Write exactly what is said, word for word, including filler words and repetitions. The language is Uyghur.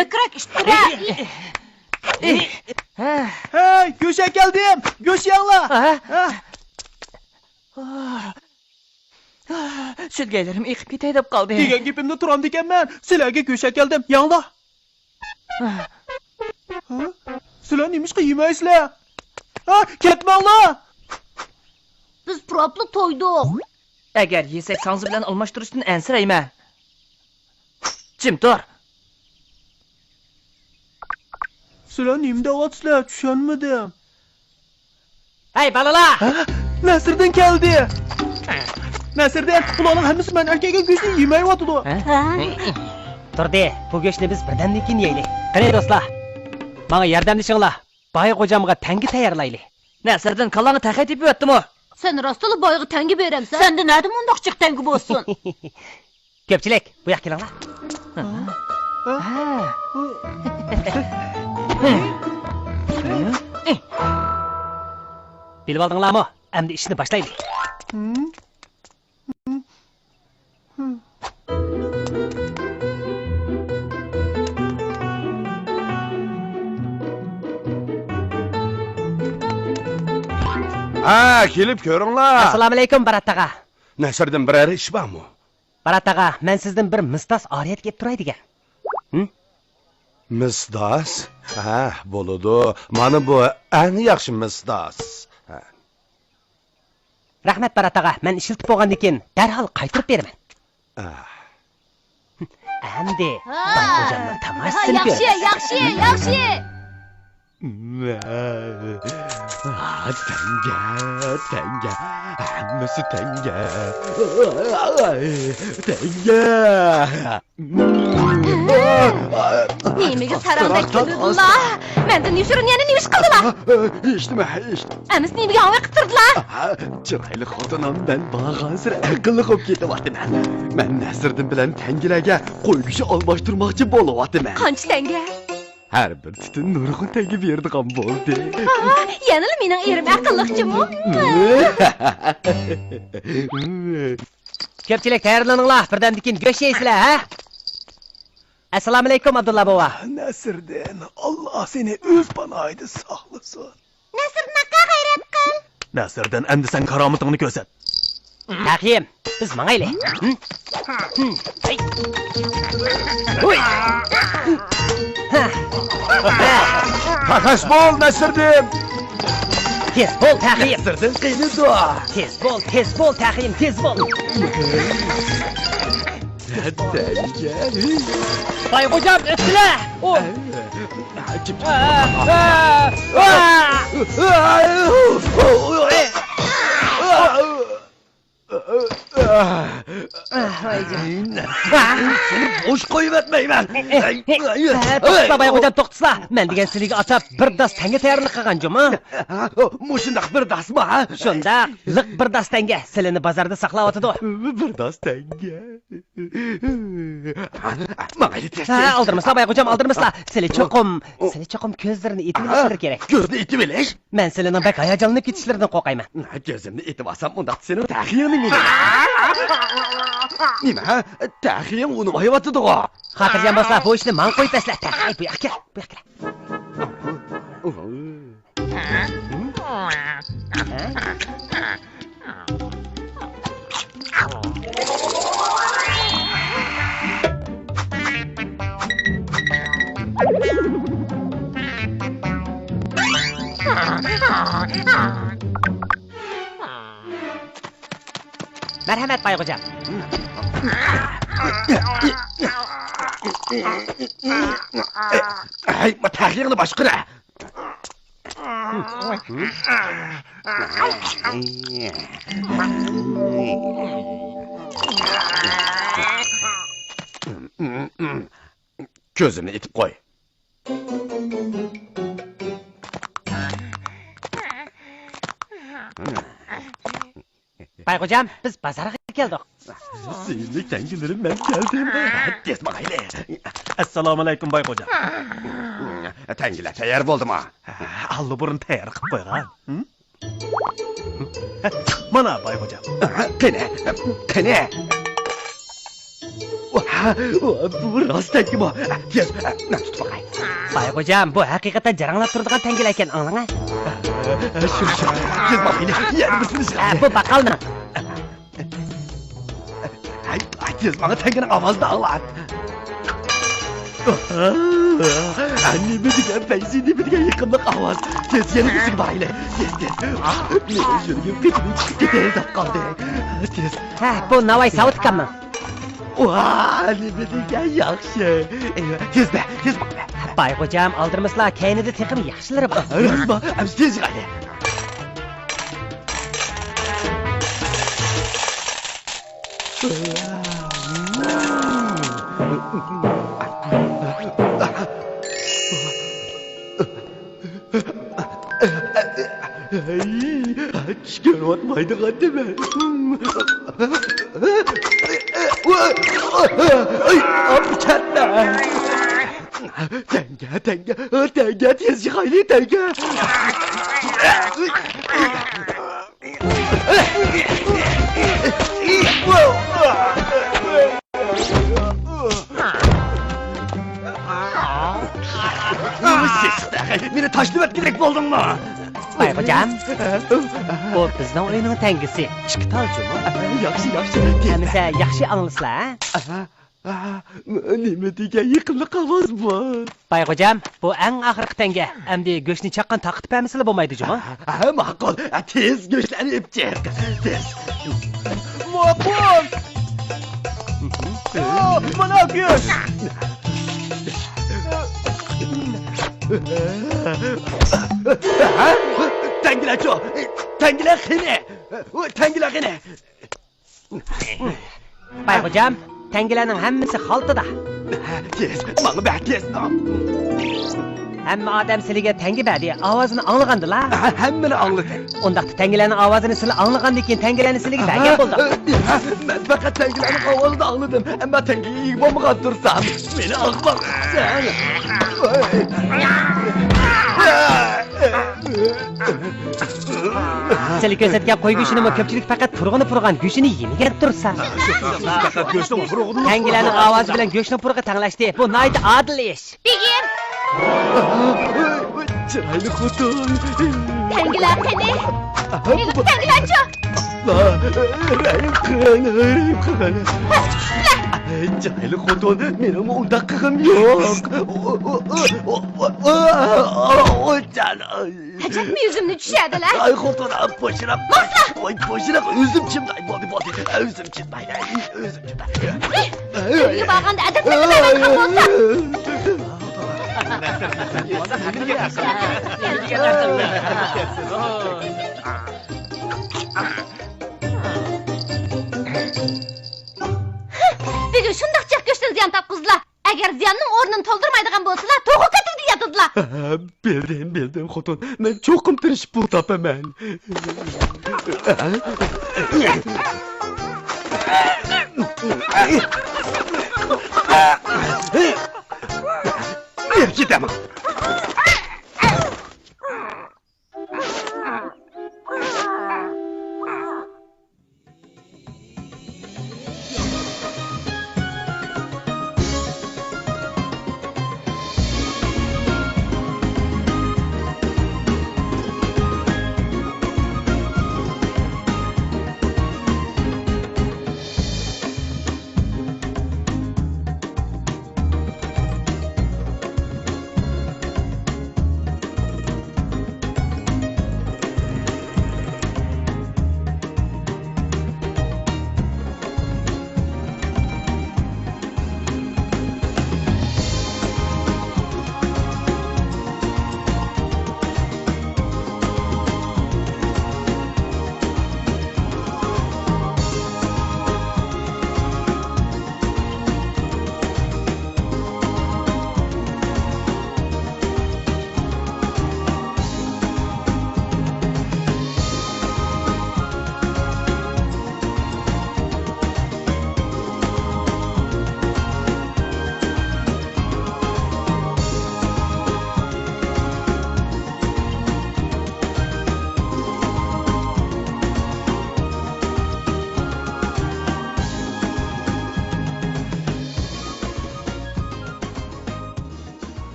بەكرەك ئىتتىرە. ھەي، گۆش ئەكەلدىم، گۆش يەڭلار. ھە؟ ھە. سۈدگەيلىرىم ئېقىپ كېتەي دەپ قالدى. دېگەن گېپىمدە تۇرامدىكەنمەن. سىلەرگە گۆش ئەكەلدىم، يەڭلار. ھە؟ سىلەر نېمىشقا يېمەيسىلەر؟ ھە؟ كەتمەڭلار! بىز پۇراپلا تويدۇق. ئەگەر يېسەك ساڭزا بىلەن ئالماشتۇرۇشتىن ئەنسىرەيمەن. جىم تۇر. سىلەر نېمە دەۋاتىسىلەر؟ چۈشەنمىدىم. ھەي، بالىلار! ھە؟ نەسىردىن كەلدى! نەسىردىن، بۇلارنىڭ ھەممىسى مەن ئەكەلگەن گۆشنى يېمەيۋاتىدۇ. ھە؟ ھە؟ تۇردى، بۇ گۆشنى بىز بىردەمدىن كېيىن يەيلى. قېنى، دوستلار، ماڭا ياردەملىشىڭلار. باي غوجامغا تەڭگە تەييارلايلى. نەسىردىن، كاللاڭغا تەخەي تېپىۋەتتىمۇ؟ سەن راستلا بايغا تەڭگە بېرەمسەن؟ سەندە نەدە مۇنداق جىق تەڭگە بولسۇن؟ كۆپچىلىك، بۇ ياققا كېلىڭلار. ھە؟ بىلىۋالدىڭلارمۇ؟ ئەمدى ئىشنى باشلايلى. ھە، كېلىپ كۆرۈڭلار. ئەسسالامۇئەلەيكۇم، بارات ئاغا. نەسىردىن، بىرەر ئىش بارمۇ؟ بارات ئاغا، مەن سىزدىن بىر مىسداس ئارىيەت ئېلىپ تۇراي دېگەن. ھىم؟ مىسداس؟ ھە، بولىدۇ. مانا بۇ ئەڭ ياخشى مىسداس. ھە. رەھمەت، بارات ئاغا. مەن ئىشلىتىپ بولغاندىن كېيىن دەرھال قايتۇرۇپ بېرىمەن. ئەمدى ھا. باي غوجامنىڭ تاماشىسىنى كۆرىمىز. ياخشى، ياخشى، ياخشى. تەڭگە، تەڭگە، ھەممىسى تەڭگە. تەڭگە. نېمىگە ساراڭدەك كۆرۈندۈڭلار؟ مەندىن يوشۇرۇن يەنە نېمە ئىش قىلدىلا؟ ھېچنېمە، ھېچ. ئەمىسە نېمىگە ھاڭۋەق قىلدىلا؟ چىرايلىق خوتۇنۇم، مەن بارغانسېرى ئەقىللىق بولۇپ كېتىۋاتىمەن. مەن نەسىردىن بىلەن تەڭگىلەرگە قوي گۆشى ئالماشتۇرماقچى بولۇۋاتىمەن. قانچە تەڭگە؟ ھەر بىر تۈتۈن نۇرغۇن تەڭگە بېرىدىغان بولدى. ھا، يەنىلا مېنىڭ ئېرىم ئەقىللىق جۇمۇ. كۆپچىلىك تەييارلىنىڭلار، بىردەمدىن كېيىن گۆش يەيسىلەر، ھە؟ ئەسسالامۇئەلەيكۇم، ئابدۇللا بوۋا. نەسىردىن، ئاللا سېنى ئۆز پاناھىدا ساقلىسۇن. نەسىردىن ئاكا، غەيرەت قىل. نەسىردىن، ئەمدى سەن كارامىتىڭنى كۆرسەت. تەخىيىم، بىز ماڭايلى. ھىم؟ ھىم. ھەي. ھۇي. ھە. ھە. قەقەس بول، نەسىردىن! تېز بول، تەخىيىم! نەسىردىن قېنى تۇر! تېز بول، تېز بول، تەخىيىم، تېز بول! باي غوجام، ئۆتسىلە! ئۇ. سېنى بوش قويۇۋەتمەيمەن. توختىسىلا، باي غوجام، توختىسىلا. مەن دېگەن سىلىگە ئاتاپ بىر داس تەڭگە تەييارلىق قىلغان جۇمۇ. مۇشۇنداق بىر داسمۇ، ھە؟ شۇنداق، لىق بىر داس تەڭگە. سىلىنى بازاردا ساقلاۋاتىدۇ. بىر داس تەڭگە. ماڭايلى تېز. ھە، ئالدىرىمىسىلا، باي غوجام، ئالدىرىمىسىلا. سىلى چوقۇم، سىلى چوقۇم كۆزلىرىنى ئېتىۋېلىشلىرى كېرەك. كۆزنى ئېتىۋېلىش؟ مەن سىلىنىڭ بەك ھاياجانلىنىپ كېتىشلىرىدىن قورقايمەن. كۆزۈمنى ئېتىۋالسام، ئۇنداقتا سېنىڭ تەخىيىڭنى مېنىڭ. نېمە؟ تەخىيىڭ ئۇنىۋايۋاتىدىغۇ. خاتىرجەم بولسا، بۇ ئىشنى ماڭا قويۇپ بەرسىلە. تەخىي، بۇ ياققا كەل، بۇ ياققا كەل. مەرھەمەت، باي غوجام. ھەي، تەخىيىڭنى باشقۇرە. كۆزۈمنى ئېتىپ قوي. باي غوجام، بىز بازارغا كەلدۇق. سۆيۈملۈك تەڭگىلىرىم، مەن كەلدىم. تېز ماڭايلى. ئەسسالامۇئەلەيكۇم، باي غوجام. تەڭگىلەر تەييار بولدىمۇ؟ ئاللىبۇرۇن تەييار قىلىپ قويغان. ھە؟ مانا، باي غوجام. قېنى، قېنى. بۇ راست تەڭگىمۇ؟ تېز، مەن تۇتۇپ باقاي. بايغوجام، بۇ ھەقىقەتەن جاراڭلاپ تۇرىدىغان تەڭگىلەركەن، ئاڭلاڭە. شۇ، شۇ، تېز باقايلى، يەنە بىرسىنى. بۇ باقالمىنىڭ. ھەي، تېز ماڭا، تەڭگىنىڭ ئاۋازىنى ئاڭلات. نېمە دېگەن پەيزى، نېمە دېگەن يېقىملىق ئاۋاز. تېز، يەنە بىرسىگە بارايلى. تېز، تېز. مېنىڭ يۈرىكىم قېتىپ چىقىپ كېتەي دەپ قالدى. تېز. ھە، بۇ ناۋاي ساۋۇتكاممۇ؟ ۋا، نېمە دېگەن ياخشى. تېز بە، تېز ماڭا. بايغوجام، ئالدىرىمىسىلا، كەينىدە تېخىمۇ ياخشىلىرى بار. راستمۇ؟ ئەمسە تېز يىغايلى. چۈش كۆرۈۋاتمايدىغان نېمە؟ ئاپا كەتمە! تەڭگە، تەڭگە، تەڭگە، تېز يىغايلى، تەڭگە! مېنى تاشلىۋەتكۈدەك بولدۇڭمۇ؟ بايغوجام، بۇ بىزنىڭ ئۆينىڭ تەڭگىسى، ئىككى تال جۇمۇ. ياخشى، ياخشى. ئەمىسە ياخشى ئاڭلىسىلا، ھە؟ ئاھ، نېمە دېگەن يېقىملىق ئاۋاز بۇ؟ بايغوجام، بۇ ئەڭ ئاخىرقى تەڭگە. ئەمدى گۆشنى چاققان تارقىتىپ بەرمىسىلا بولمايدۇ جۇمۇ. ھە، ماقۇل. تېز گۆشلەرنى ئېلىپ چىق. تېز. ماقۇل. مانا گۆش. تەڭگىلەرچۇ؟ تەڭگىلەر قېنى؟ تەڭگىلەر قېنى؟ بايغوجام، تەڭگىلەرنىڭ ھەممىسى خالتىدا. تېز، ماڭا بەر، تېز. ھەممە ئادەم سىلىگە تەڭگە بەردى، ئاۋازىنى ئاڭلىغاندىلا؟ ھە، ھەممىنى ئاڭلىدىم. ئۇنداقتا تەڭگىلەرنىڭ ئاۋازىنى سىلى ئاڭلىغاندىن كېيىن تەڭگىلەرنى سىلىگە بەرگەن بولدۇق. مەن پەقەت تەڭگىلەرنىڭ ئاۋازىنى ئاڭلىدىم، ئەمما تەڭگىگە ئىگە بولمىغان تۇرسام، مېنى ئاغماق دېسەڭ. سىلى كۆرسەتكەن قوي گۆشىنىمۇ كۆپچىلىك پەقەت پۇرىقىنى پۇرىغان گۆشىنى يېمىگەن تۇرسا. تەڭگىلەرنىڭ ئاۋازى بىلەن گۆشنىڭ پۇرىقى تەڭلەشتى. بۇ ناھايىتى ئادىل ئىش. بېگىم! چىرايلىق خوتۇن. تەڭگىلەر قېنى؟ تەڭگىلەرچۇ؟ رەھىم قىل، رەھىم قىل. چىرايلىق خوتۇن، مېنىڭمۇ ئۇنداق قىلغۇم يوق. ئەجەبمۇ يۈزۈمنى چۈشۈردىلە. ئاي خوتۇن، بوشىراق. ماڭسىلا! ۋاي، بوشىراق، ئۆزۈم چىداي. بولدى، بولدى. ئۆزۈم چىداي، ئۆزۈم چىداي. ئۆيگە بارغاندا ئەدەپلىك بىلەن بارغان بولسا. بۈگۈن شۇنداق جىق گۆشتىن زىيان تارتقۇزدىلا. ئەگەر زىياننىڭ ئورنىنى تولدۇرمايدىغان بولسىلا، توخۇ كۆتۈكىدە ياتىدىلا. بىلدىم، بىلدىم، خوتۇن. مەن چوقۇم تىرىشىپ پۇل تاپىمەن. كېتەمەن.